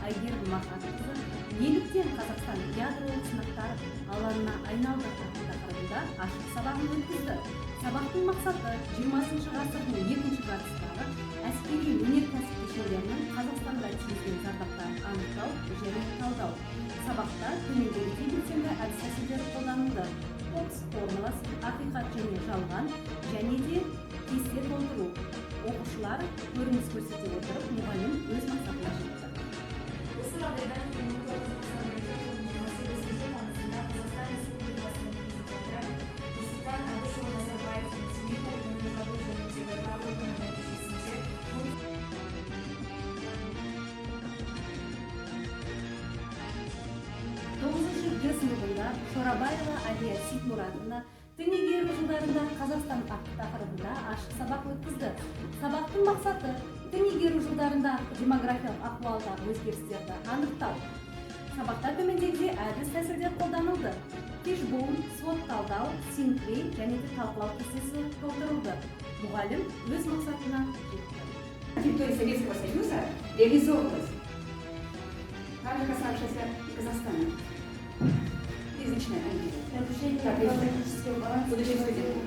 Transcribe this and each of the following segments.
Әйгерім Махатқызы «Неліктен Қазақстан ядролық сынақтар алаңына айналды» атты тақырыбында ашық сабағын өткізді. Сабақтың мақсаты: 20 ғасырдың екінші жартысындағы әскери өнеркәсіп кешендерінің Қазақстанға тигізген зардаптарын анықтау және талдау. Сабақта төмендегідей белсенді әдіс тәсілдер қолданылды: Кокс формуласы, ақиқат және жалған және де кесте толтыру. Оқушылар көрініс көрсете отырып, мұғалім өз мақсатына жетті. Осы жағдайдан кейін 1991 жылдың 28 тамызында Қазақстан Республикасының Президенті Нұрсұлтан Әбішұлы Назарбаевтың Семей полигонын жабу жөніндегі жарлығының нәтижесінде мың Тоғызыншы Г сыныбында Шорабаева Алия Сейтмұратовна «Тың игеру жылдарында Қазақстан» атты тақырыбында ашық сабақ өткізді. Сабақтың мақсаты: тың игеру жылдарында демографиялық ахуалдағы өзгерістерді анықтау. Сабақта төмендегідей әдіс тәсілдер қолданылды: фишбоун, SWOT талдау, синквейн және де талқылау кестесі толтырылды. Мұғалім өз мақсатына жетті. На территории Советского Союза реализовывалась, также касавшаяся и Казахстана. И начинаем. Нарушение Так, экологического баланса будущих студентов.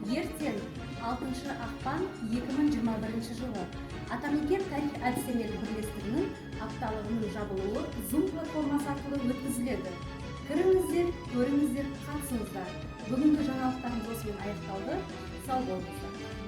Ертең, 6 ақпан 2021 жылы, Атамекен тарих әдістемелік бірлестігінің апталығының жабылуы Zoom платформасы арқылы өткізіледі. Кіріңіздер, көріңіздер, қатысыңыздар. Бүгінгі жаңалықтарымыз осымен аяқталды. Сау болыңыздар.